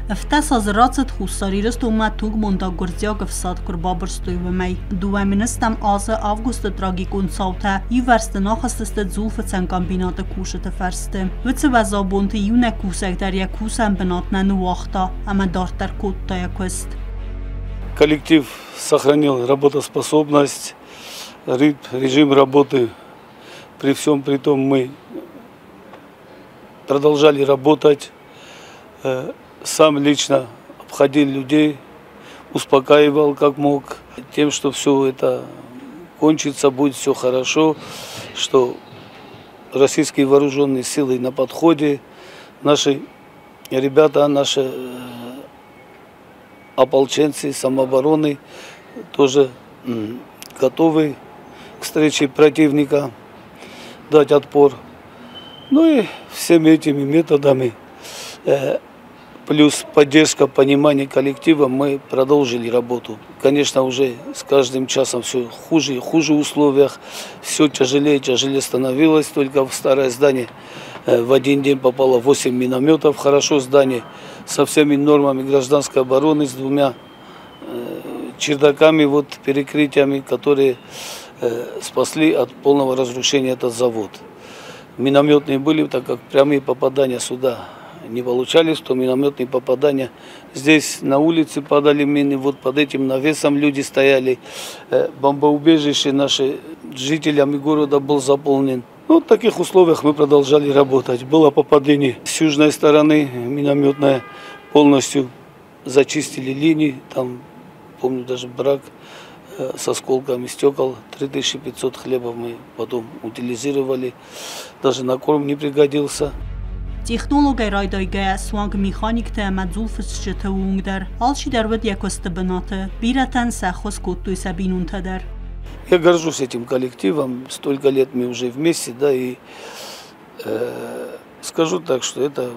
17 азы рацыд, Хуссар Ирыстонмӕ тугмондаг гуырдзиаг ӕфсад куы рбабырстой, уымӕй. 2010 азы августы трагикон цаутӕ иувӕрсты нахызтысты дзулфыцӕн комбинаты кусджыты фӕрсты. Уыцы уӕззау бонты иунӕг кусӕг дӕр йӕ кусӕн бынат нӕ ныууагъта ӕмӕ дарддӕр кодта йӕ куыст. Коллектив сохранил работоспособность, режим работы. При всем при том мы продолжали работать. Сам лично обходил людей, успокаивал как мог тем, что все это кончится, будет все хорошо, что российские вооруженные силы на подходе, наши ребята, наши ополченцы самообороны тоже готовы к встрече противника, дать отпор. Ну и всеми этими методами, плюс поддержка, понимание коллектива, мы продолжили работу. Конечно, уже с каждым часом все хуже и хуже в условиях, все тяжелее и тяжелее становилось. Только в старое здание в один день попало 8 минометов, хорошо здание со всеми нормами гражданской обороны, с двумя чердаками, вот, перекрытиями, которые спасли от полного разрушения этот завод. Минометные были, так как прямые попадания сюда не получались, то минометные попадания здесь на улице падали мины, вот под этим навесом люди стояли, бомбоубежище наши жителями города был заполнен. Ну, в таких условиях мы продолжали работать. Было попадение с южной стороны минометное, полностью зачистили линии, там, помню, даже брак с осколками стекол, 3500 хлеба мы потом утилизировали, даже на корм не пригодился. Технологӕй райдайгӕйӕ суанг механиктӕ ӕмӕ дзулфыцджыты онг дӕр алчидӕр уыд йӕ куысты бынаты. Бирӕтӕн сӕ ӕххуыс кодтой сӕ бинонтӕ дӕр. Я горжусь этим коллективом, столько лет мы уже вместе, да, и скажу так, что это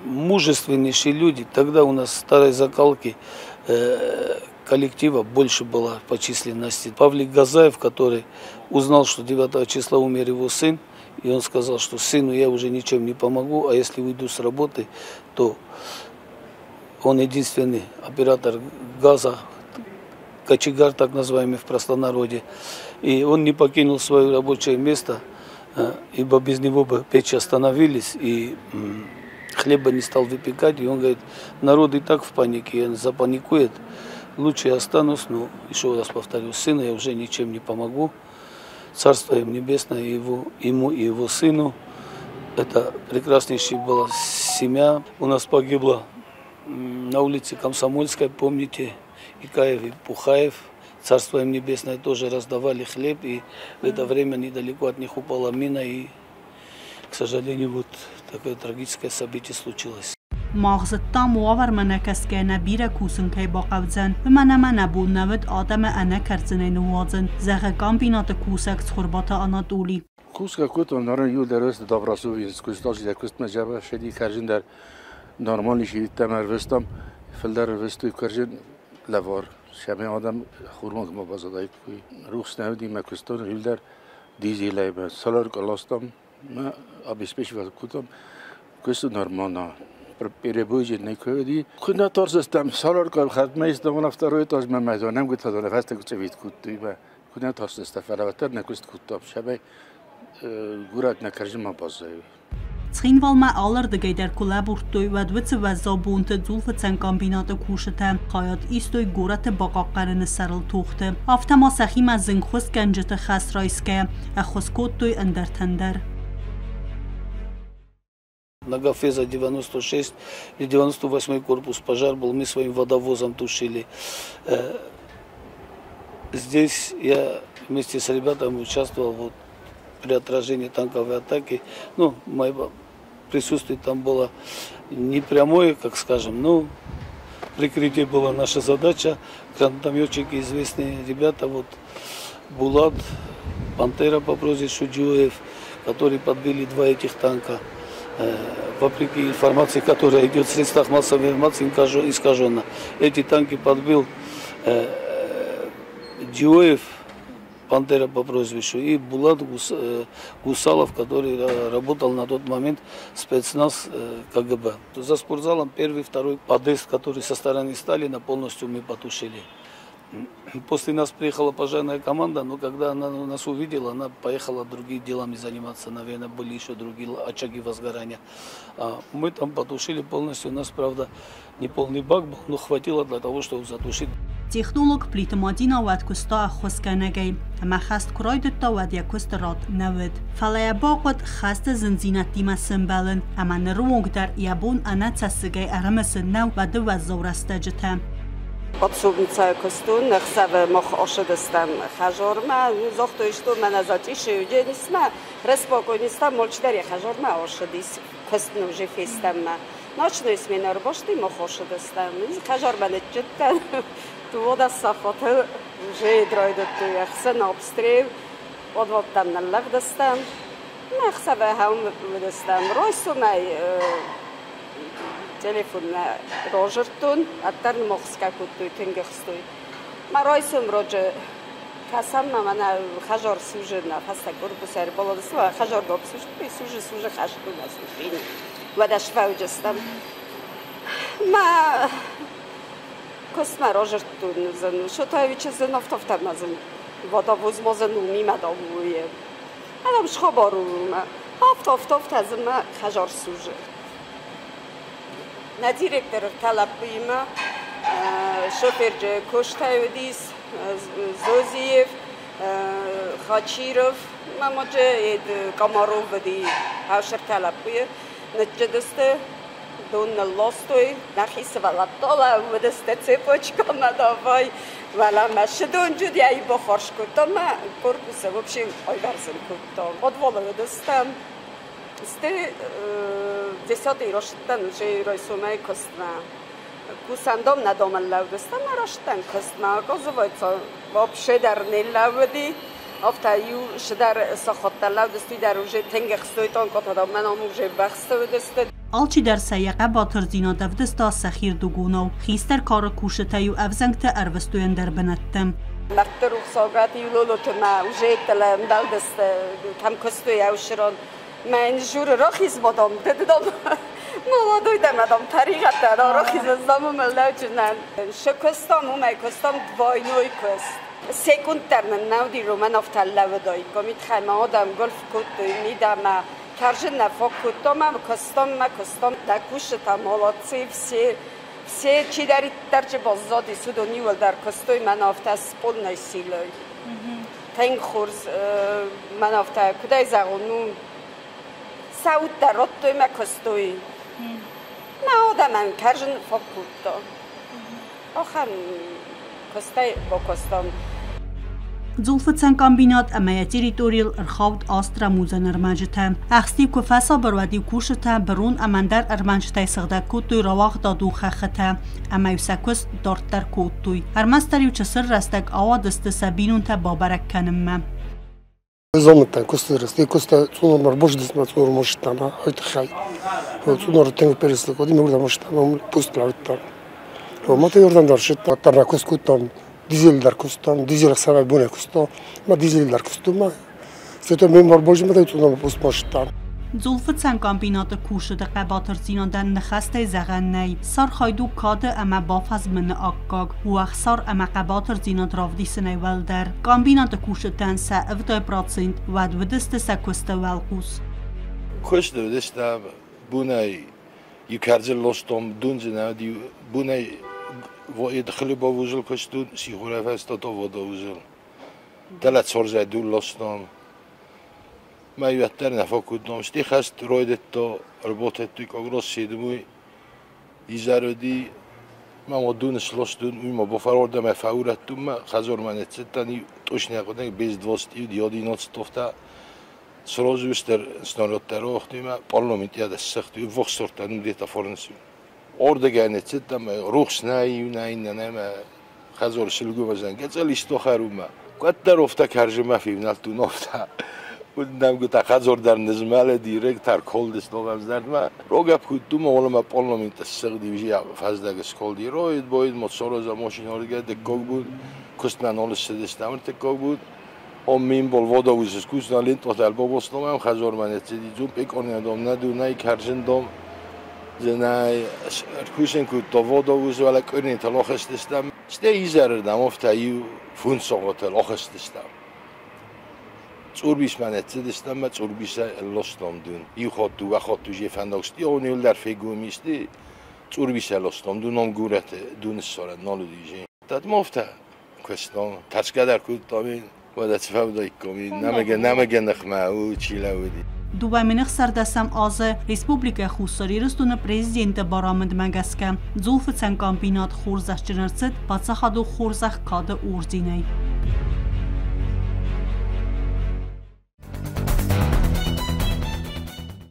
мужественнейшие люди. Тогда у нас старой закалки коллектива больше было по численности. Павлик Газаев, который узнал, что 9 числа умер его сын, и он сказал, что сыну я уже ничем не помогу, а если уйду с работы, то он единственный оператор газа, кочегар так называемый в простонародье. И он не покинул свое рабочее место, ибо без него бы печи остановились, и хлеба не стал выпекать. И он говорит, народ и так в панике, он запаникует, лучше я останусь, но еще раз повторю, сыну я уже ничем не помогу. Царство им небесное, ему и его сыну. Это прекраснейшая была семья. У нас погибла на улице Комсомольской, помните, Икаев и Пухаев. Царство им небесное, тоже раздавали хлеб, и в это время недалеко от них упала мина, и, к сожалению, вот такое трагическое событие случилось. Мах зыдтам уавӕрмӕ нӕ кӕсгӕйӕ нӕ бирӕ кусын кӕй бахъӕудзӕн, уымӕн ӕмӕ нӕ бон нӕ уыд адӕмы ӕнӕ кӕрдзынӕй ныууадзын, зӕгъы комбинаты кусӕг Цхуырбаты Анатоли. Кусгӕ кодтон, ныры иу дӕр ӕз добросовестно куыстон, куыстмӕ джаба шеди кӕрдзын дӕр нормальный шедиттӕм ӕрвыстам, фылдӕр ӕрвыстой кӕрдзын лӕвар. Сӕмӕ адӕм хурмагмӕ базадаиккой. Рухс нӕ уыди, мӕ куыстон иу дӕр дизелӕй солярка ластам, мӕ обеспечивать кодтам. Куысты нормально. Перебой не куди. Куына тарсыстам, солярка хӕрдмӕ истам на второй этаж, мӕ мӕ nem гуд фӕдон, фӕстаг цӕвит кодтой, мӕ куына тарсыстам, фӕлӕ нӕ куыст кодтам, сӕмӕ гурат нӕ кӕрдзынмӕ баззайы. Цхинвалмӕ алырдыгӕй дӕр куы лӕбурдтой, уӕд уыцы уӕззау бонты дзулфыцӕн комбинаты кусджытӕ хайад истой горӕты бахъахъхъӕныны сӕрыл тохты. Афтӕ ма сӕхимӕ зынгхуысгӕнджыты хӕс райсгӕйӕ ӕххуыс кодтой ӕндӕртӕн дӕр. На Гафеза 96 или 98 корпус пожар был, мы своим водовозом тушили. Здесь я вместе с ребятами участвовал вот при отражении танковой атаки. Ну, мое присутствие там было не прямое, как скажем, но прикрытие была наша задача. Гранатометчики, известные ребята, вот Булат, Пантера по прозвищу Джуев, которые подбили два этих танка. Вопреки информации, которая идет в средствах массовой информации, искаженно. Эти танки подбил Джиоев, Пантера по прозвищу, и Булат Гусалов, который работал на тот момент спецназ КГБ. За спортзалом первый, второй подъезд, который со стороны Сталина, полностью мы потушили. После нас приехала пожарная команда, но когда она нас увидела, она поехала другими делами заниматься. Наверное, были еще другие очаги возгорания. Мы там потушили полностью. У нас, правда, не полный бак был, но хватило для того, чтобы затушить. Технолог Плиты Мадина уӕд куыста ӕххуысгӕнӕгӕй, ӕмӕ хӕст куы райдыдта, уӕд йӕ куысты рад нӕ уыд. Фӕлӕ йӕ бахъуыд хӕсты зындзинӕдтимӕ сӕмбӕлын, ӕмӕ ныры онг дӕр йӕ бон ӕнӕ цӕссыгӕй ӕрымысын нӕу уӕды уӕззау рӕстӕджытӕ. Подсобницӕйы куыстон, ӕхсӕвы мах ацыдыстӕм хӕдзармӕ, загътой, что мӕнӕ затишье уыдис респокойнистам, алчидӕр йӕ хӕдзармӕ ацыдис, куыст уже фестӕм. Ночной смена ӕрбасти, мах ацыдыстӕм. Хӕдзармӕ ныццыдтӕн, 12 сахатыл уже райдыдтой ӕхсын обстрел, подвалтӕм ныллӕгъдыстӕм. Ӕхсӕвы ахӕм уыдыстӕм. Райсомӕй телефонмӕ радзырдтон, ӕддӕр нымӕхсгӕ кодтой, тынг ӕхстой. Мӕ райсом раджы кӕсӕм, мӕнӕ хӕдзар судзы, нӕ фӕстаг корпус ӕрбаладысты, хӕдзар судзы, судзы, судзы, хӕсты нӕ судзы. Уӕдӕ сфӕуджыстӕм. Мӕ куыстмӕ радзырдтон, Шотаевичы зын автовтӕмӕ зын водовоз мозын мимӕ Адам схабар автовтӕ мӕ хӕдзар судзы. Нӕ директор лӕппуимӕ шоферджы куыстӕй уыдис Зозиев, Хачиров, мамаджы Комаров уыди ӕфсӕртӕ лӕппуйы ныццыдысты, дон нылластой, нӕхи сывӕллӕттӕ лӕууыдысты цепочкамӕ давай, уӕлӕмӕ сыдонджы йӕ бахарс кодтам, мӕ корпусы вообще айвӕрзын кодтам. Подвалы уыдыстӕм. Сты десятый растӕн уже райсомӕй куыстмӕ. Кусӕндом нӕ домӕн лӕудыстӕм, растӕн куыстмӕ. Оказывается, вообще дӕр не лӕууыди. Афтӕ иу сыдӕр сахаттӕ лӕудысты дӕр уже тынг ӕхстой танкъатӕ, мӕн ам уже бӕхсты уыдысты. Алчидӕр сӕ йӕ хъӕбатырдзинад ӕвдыста сӕхирдыгонау. Хистӕр кары кусджытӕ-иу ӕвзӕнгты ӕрвыстой ӕндӕр бынӕттӕм. Мӕрдты рухсагат иу лолотымӕ уже ӕмбӕлдысты, кӕм куыстой ӕвсырон. Мӕ журы рахиз мадам, дедам молодой да мадам тӕригъӕдтӕ рахиз замумыл лӕуджынӕн. Шы куыстам, уымӕй куыстам двойной куыст. Секунд дӕр нын нӕ уыди, роман афтӕ лӕууыдаиккам. Митхӕмӕ адӕм гуылф кодтой мидӕмӕ. Кӕрзын нӕ фаг кодтам, ӕмӕ куыстам, мӕ куыстам. Дӕ кусджытӕ молодцы, все чидӕриддӕр чи баззадис, уыдон иууылдӕр куыстой мӕн афтӕ с полной силой. Тынг хорз, мӕн афтӕ, куыдӕй зӕгъон, ну, сӕ удтӕ радтой мӕ куыстой. Мӕ адӕмӕн кӕрзын фаг кодта. Ахӕм куыстӕй бакуыстам. Дзулфыцӕн комбинат ӕмӕ йӕ территорийыл ӕрхауд аст рӕмудзӕн ӕрмӕджытӕ. Ӕхст-иу куы фӕсабыр, уӕд-иу кусджытӕ бырон ӕмӕ ӕндӕр ӕрмӕджытӕй сыгъдӕг кодтой рауагъдадон хӕххытӕ ӕмӕ-иу сӕ куыст дарддӕр кодтой. Ӕрмӕстдӕр-иу чысыл рӕстӕг ауадысты сӕ бинонтӕ бабӕрӕг кӕнынмӕ. Зоныдтӕн куысты рӕстӕг, куыста цъунормар бождисма цъунор мошттана, ой тыххӕй. Цъунор тынг переслик, оди мурда мошттана, пуст лауттан. Ма те Йордан дӕр шитта, тарна куст куттам, дизель дӕр куыстам, дизель ӕхсӕвӕй бонӕй куыстам, ма дизель дӕр куыстам, ма Сето ме мар божма те цъунор пуст мошттан. Дзулфыцӕн комбинаты кусджыты хъӕбатырдзинадӕн ныхӕстӕй зӕгъӕн нӕй. Сӕ архайд у кады ӕмӕ бафӕзмыны аккаг. У ӕхсар ӕмӕ хъӕбатырдзинад равдисынӕй уӕлдӕр. Комбинаты кусджытӕн сӕ 70% уӕд уыдысты сӕ куысты уӕлхъус. Куысты уыдыстӕм бунӕй иу кӕрдзын ластам дунджынад, бунӕй хлебовузел куыстун, сихорӕй фӕстӕ водоузел. Tele цорзай ластам. Ма юаттер нӕ фӕкодтам. Стихӕст райдыдта работать как раз седьмой изӕрыди ма ма дун сластун, уй ма бафарорда ма фаураттум ма хазор ма нецеттани точно куда без 20 11 сразу стер снарядтер охтима парламент яда сыхты вохсортан где-то форнсу. Ордега нецеттам рухс най най нема хазор силгумазан гецел истохарума. Кваттер офта каржима фивналту нофта. Уднам гута хазор дар низмале директор колдис новамздарма. Рога пхуттума олама парламент сыгди вижия фаздага сколди роид боид мо сороза машин ордега деккогбуд кустман олис седестамр теккогбуд. Ом минбол водоузес кусна линтотел бобослом хазорманеци дзум пеконедом надунай каржиндом зенай ркусен кут водоуз вала курнит лохестистам сте изердам офта ю фунсоготел охестистам წურბის მანეცედესტამ მა წურბისა ლოსტომ დუნ იხოტუ ვახოტუ ჟეფანდოქსტი ონიულდარ ფეგუმისტი წურბისა ლოსტომ დუნ ომ გურეთ დუნ სორა ნოლუდი ჟე ტატ მოფთა ქვესტომ თაცკადარ კუტომინ ვადაცფავდა იქომი ნამეგე ნამეგე ნახმა უჩილავდი. 2016 азы Республикӕ Хуссар Ирыстоны президенты барамындмӕ гӕсгӕ дзулфыцӕн комбинат хорзӕхджын ӕрцыд паддзахадон хорзӕх Кады орденӕй.